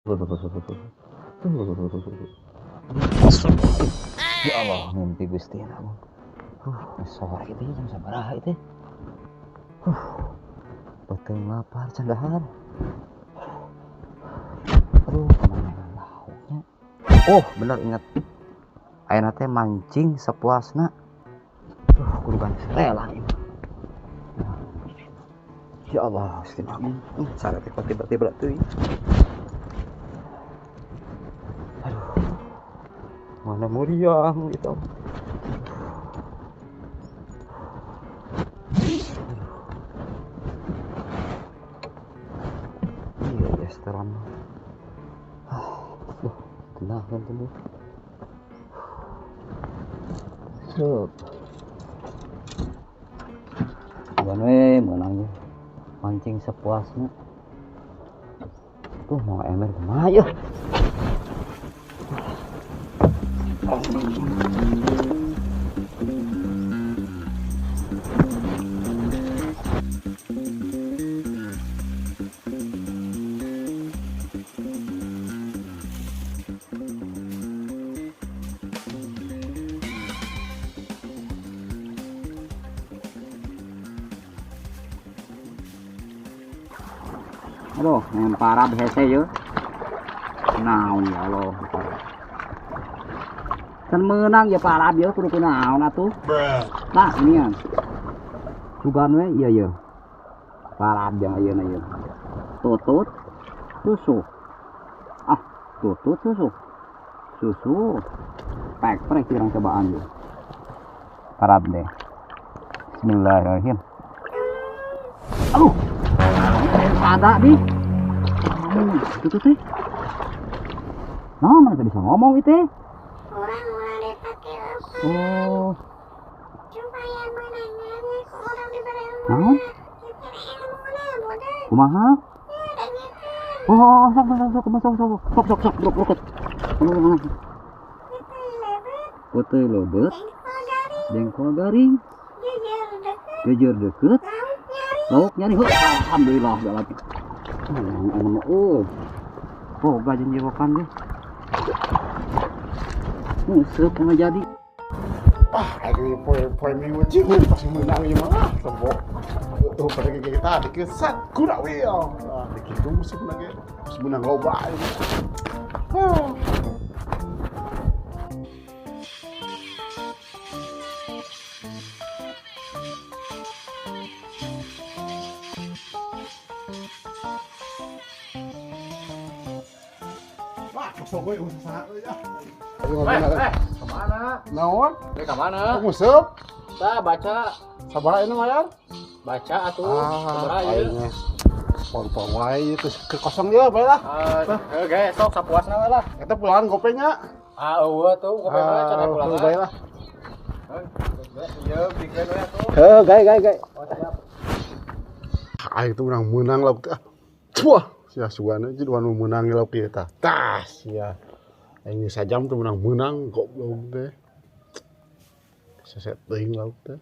Ya Allah, mimpi Gusti Allah. Sore itu jam sabaraha itu. Beuteung lapar can dahar. Aduh, kemana lauknya? Oh, bener ingat. Ayeuna teh mancing sepuasna. Kudu ganti setelan ini. Ya Allah, Gusti Agung. Sare teh kok tiba-tiba teuing. Aduh. Mana muriang gitu. Iya, ya setelan. Duh, tenang kan tuh. Sup. Bukan we, menang mancing sepuasnya. Tuh mau ember kumaha ya? Aduh, parah hese yo. Naon ya Allah. Kan menang ya parah ya kudu kunaon atuh. Nah, ini ya. Sugan we iya ya. Parah yang ayeuna ieu. Tutut susu. Ah, tutut susu. Susu. Pek prek pirang cobaan yo. Parah deh. Bismillahirrahmanirrahim. Aduh. Ada di. Itu teh. Nah, mana bisa ngomong itu? Orang-orang dipakai apa? Oh. Supaya menangnya orang diberi ilmu. Kumaha? Oh, sok sok sok sok sok sok sok sok brok brok. Putih leubet. Jengkol garing. Jejer deket. Lauk nyari. Alhamdulillah jalan. Oh, boga jeung jewokan deh. Nguseup mah jadi. Ah, aing poe minggu cing pasti menang ieu mah. Tembok. Tuh pada kita dikesat kurang we. Ah, dikitu musim lagi. Musim menang loba ieu. Sok we usaha euy ah. Kemana? Naon? Rek ka mana? Nguseup. Tah baca. Sabaraha ini mayar? Baca atuh. Sabaraha ieu? Pon-pon wae ieu ke kosong ieu bae lah. Heuh ge sok sapuasna we lah. Eta pulangan gope nya. Ah eueuh tuh gope mah can aya pulangan. Bae lah. Ieu bikeun we atuh. Heuh, gae gae gae. Oh siap. Aing tuh menang lauk teh. Cuah. Sia sugan aja dua nu meunang lauk ieu tah. Tah sia. Aing sajam tuh menang-menang goblok teh. Seset teuing lauk teh.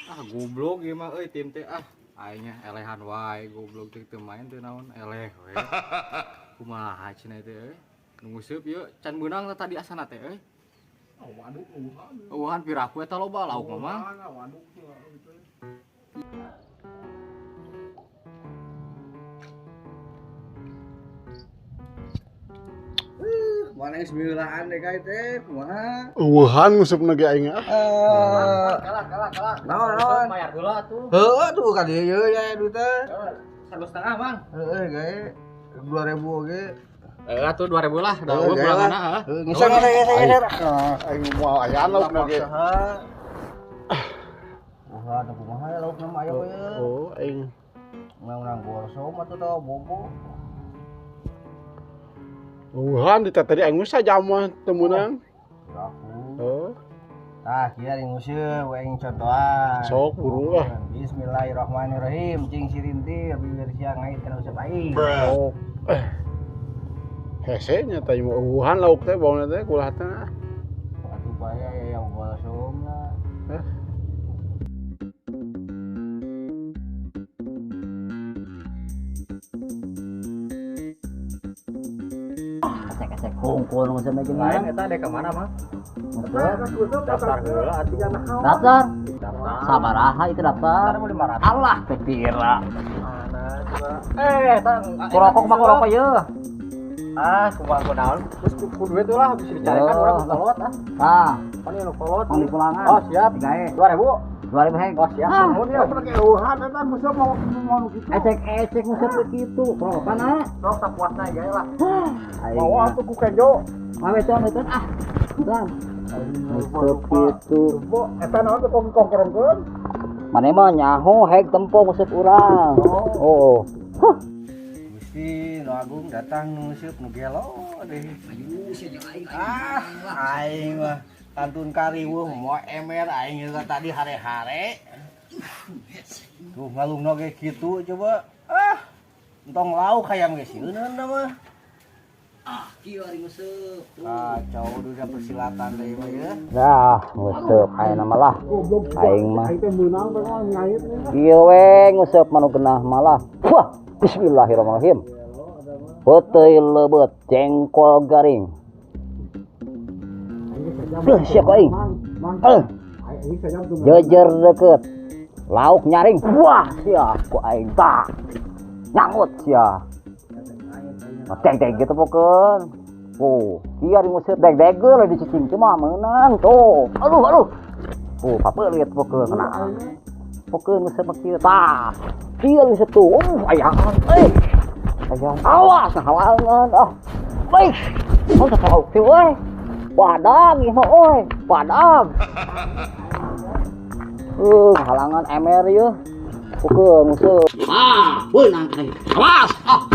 Ah goblok ieu mah euy tim teh ah. Aingnya elehan wae goblok teh teu main teu naon eleh we. Kumaha cenah teh euy. Nu nguseup ieu can meunang teh tadi asana teh euy. Oh waduk eueuhan. Eueuhan piraku eta loba lauk mah. Waduk Mana geus miulaan deh ka teh kumaha? Eueuhan ngusupna ge aing ah. Kalah kalah kalah. Naon naon? Bayar heula atuh. Heueuh tuh ka dieu ye ya duit teh. 1,5 Bang. Heueuh gae 2000 oge. Heeh atuh 2000 lah, da eueuh pulanganna heuh. Heuh ngeser ngeser ngeser. Aing moal ayaan laukna ge. Wah, da kumaha ya laukna mah aya we. Oh, aing menang gorsom atuh tah bobo. Eueuhan di tadi aing geus sajam mah teu meunang. Aku. Heuh. Tah, kieu ari nguseup aing contohan. Sok buru lah. Bismillahirrahmanirrahim. Cing sirintir bibir siang ngait kana useup aing. Sok. Hese nya teh eueuhan lauk teh bauna teh kulah teh. Atuh bae aya yang gorsom lah. Heh. Ecek-ecek hungkul nguseup mah jeung Lain eta dek ka mana mah? Daftar heula atuh. Daftar. Sabaraha itu daftar? 500. Allah teh pira. Mana coba. Eh, eta Kurokok mah kurokok yeuh. Ah, kumaha kunaon? Terus ku duit lah bisa dicarekan urang ku kolot ah. Ah, Pan ieu nu kolot. pang dipulangan. Oh, siap. Digae. 2000. 2000 heng. Oh, siap. Nuhun ya. Pakai eueuhan eta nguseup mau mau nu kitu. Ecek-ecek nguseup teh kitu. Kurokokan ah. Sok sapuasna gae lah. Mau atuh ku kejo. Mawetan ah. Dan nguseup kitu. Bo, eta naon teh kongkrongkeun? Mane mah nyaho heg tempo nguseup urang. Oh. Huh. Gusti nu agung datang nu nguseup nu gelo deh. Ah, aing mah kantun kariweuh moe emer aing eta tadi hare-hare. Tuh ngalungna ge kitu coba. Ah, entong lauk hayam ge sieuneun da mah. Ah, kieu ari nguseup. Kacau duda persilatan deui mah ya. Dah, nguseup ayeuna mah lah. Aing mah. Aing teh meunang teh ngait. Kieu we nguseup mah nu genah malah. Wah, bismillahirrahmanirrahim. Peuteuy leubeut jengkol garing. Duh, siap aing. Jejer deket. Lauk nyaring. Wah, sia ku aing tah. Nyangut sia. Deg-deg gitu pokeun. Oh, iya di nguseup deg-deg lah dicicing cuma meunang tuh. Aduh, aduh. Oh, papeulit pokeun kena. Pokeun nguseup mah kieu tah. Kieu nguseup tuh. Ayang. Eh. Ayang. Awas halangan ah. Baik. Oh, teh lauk teh euy. Padang ieu mah euy, padang. Halangan emer ieu. Pokeun nguseup. Ah, beunang aing. Awas. Ah.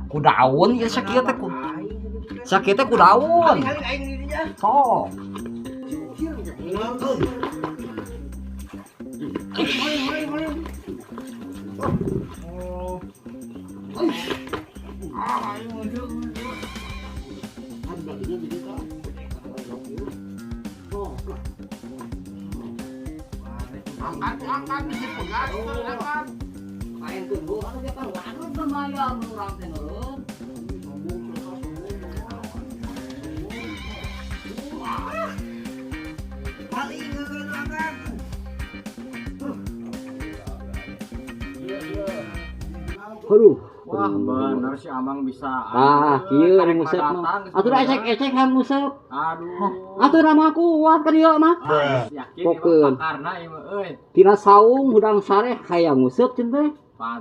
Ku daun ieu sakieu teh ku. Sakieu teh ku daun. Sok. Angkat bisi pegas, angkat. Aing tunggu atuh ge paruan lumayan urang teh nurun. Aduh. Wah, bener si Amang bisa. Ah, kieu ari nguseup mah. Atuh da ecek-ecek hayang nguseup. Aduh. Atuh da mah kuat ka dieu mah. Yakin Pokeun. karena ieu mah euy. Tina saung hudang sareh hayang nguseup ceun teh.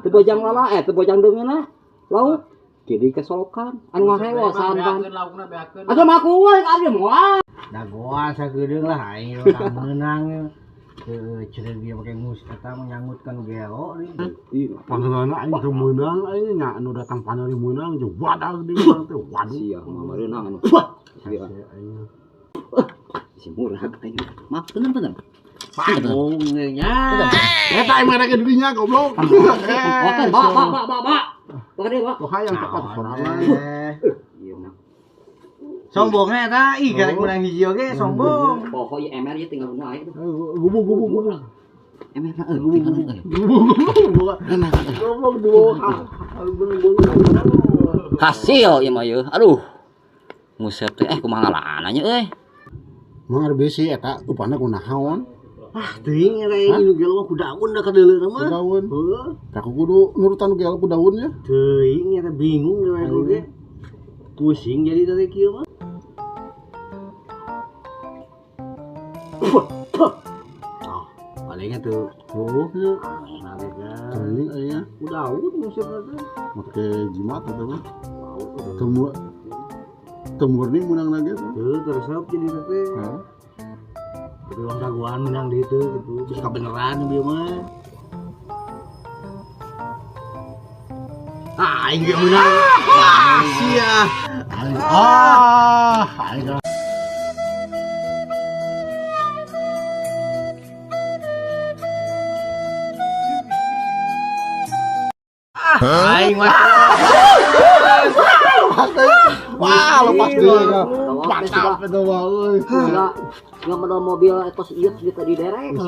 Teu bojang lala teu bojang deungeunna. Lauk jadi kesolokan anu ngarewosan kan. Laukna beakeun. Atuh mah kuat ka dieu moal. Dagoan sakedeung lah aing urang meunang. Heuh, cereun dia make ngus eta mah nyangut ka nu gelo deui. Pangeunana aing teu meunang aing nya anu datang panari meunang jeung wadag di urang teh waduh. Sia mah meunang anu. Wah, sia. Si murah aing. Mah bener-bener. Panggung nya. Eta aing mah rek dirinya goblok. Makan, ba ba ba ba ba. Makan deui, Pak. Tuh hayang cepat sorangan. Ieu mah. Sombongna eta ih garek menang hiji oge sombong. Poho ieu emer ieu tinggal nu aing. Gubu gubu gubu. Emer euy tinggal nu euy. Gubu gubu. Emer. Goblok dibawa. Hasil ieu mah ieu. Aduh. Nguseup teh kumaha ngalaana nya euy. Mang bisi eta upana kunaon? Ah, teuing eta ieu nu gelo ku daun da kadeuleu mah. Ku daun. Heuh. Tah kudu nurutan nu gelo ku daun nya. Teuing eta bingung deui aku ge. Pusing jadi tadi kieu mah. Oh, palingnya tuh. Oh, ieu. Teuing Teuing aya. ku daun nguseup teh. Make jimat eta mah. Temu temurni menang lagi tuh. Tuh teresep jadi teh. Hah? Tapi orang daguan menang di itu gitu. Terus kebeneran dia mah. Ah, aing ge menang. Ah, sia. Ah, aing Aing mah. Wah, lepas dia. Mantap itu mah euy. Siga modal mobil etos ieu geus di derek.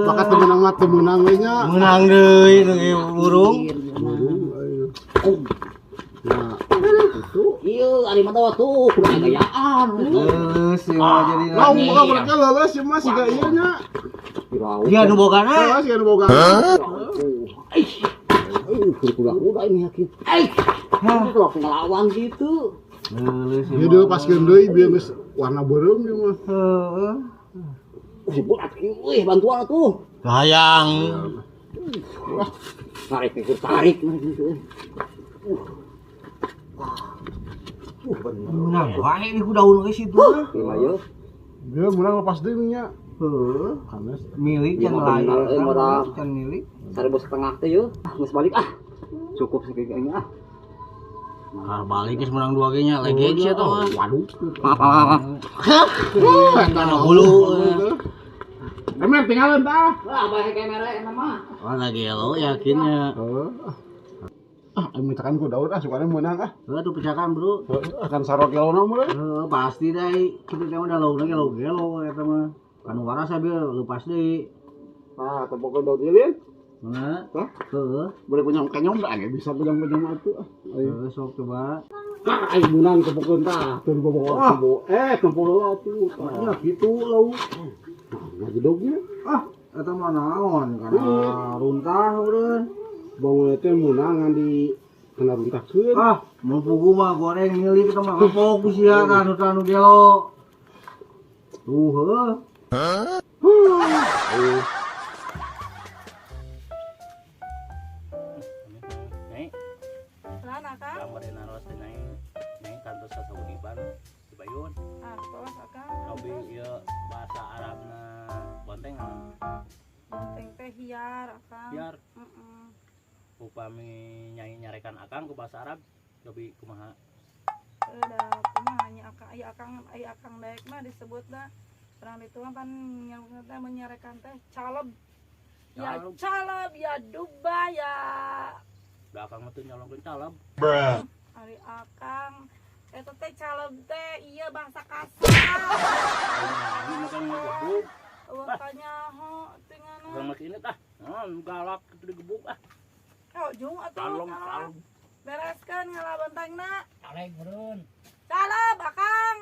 Maka teu meunang mah teu meunang we nya. Menang deui nu burung. Burung aing. Nah, Itu ieu ari mah tuh kudu aya gayaan. Leuleus ieu mah jadi. Lauk mah mereka leuleus ieu mah siga ieu nya. Dia nu bogana. Leuleus siga nu boga. Ih. Kuda-kuda ini yakin. Eh, itu waktu ngelawan gitu. Leuleus Ieu dilepaskeun deui bieu geus warna beureum ieu mah. Heeh. Wih, berat wih, bantuan tuh. Hayang. Tarik, tarik, tarik. Bener. Menang wae di ku daun geus itu. Iya, yo. Dia menang lepas deui nya. Heeh. Kanes. Milik Iya, can mah lain. bener, modal. Can milik. 1.500 teh yo. Geus balik ah. Cukup segitu ah. Nah, balik geus menang dua ge nya legeg sia teh. Waduh. Maaf, maaf, maaf. Kana hulu. Emang tinggalin tah. Wah, bae kamera emang mah. Wah, lagi gelo yakinnya. Heeh. Ah, aing mintakan ku daun ah sukanya menang ah. Heeh tuh pecakan, Bro. Heeh, akan sarok gelona mah. Heeh, pasti deh. Kitu teh udah laukna gelo-gelo eta mah. Kanu waras abi leupas deui. Nah, tempokeun daun lilin. Mana? Hah? Heeh. Boleh punya kenyom dah, nggak bisa punya kenyom atuh. Ah, ayo. Heeh, sok coba. Ah, aing meunang tempokeun tah. Teu dibawa tempo. Eh, tempo heula atuh. Ya gitu lauk. Nah, ngagedognya. Ah, eta mah naon kana runtah eureun. Bau teh meunang di kena runtahkeun. Ah, mun pugu mah goreng milik eta mah fokus ya kan nu gelo. Tuh, heuh. Ayo. Nyai, Lan akang, kamari naros teh nyai, nyai kantos sasaudiban di Bayun. ah tos akang. Cobi ieu bahasa Arabna bonteng naon? Bonteng teh hiar akang. Hiar. Heeh. Upami nyai nyarekan akang ku bahasa Arab, cobi kumaha? Da kumaha nya akang, aya akang daek mah disebutna orang itu mah pan teh menyarekan teh caleb. Ya Caleb. caleb, ya duba, ya Da akang mah teu nyolongkeun caleb. ari akang. Eta teh caleb teh iya bangsa kasar. Ini makan ngegebug, Eueuh kanyaho teh ngana. urang mah ini tah. Naon galak kitu digebug ah. Oh, jung atuh. Calong, caleb. calong. Bereskeun ngala bontengna. Caleng meureun. Caleb akang.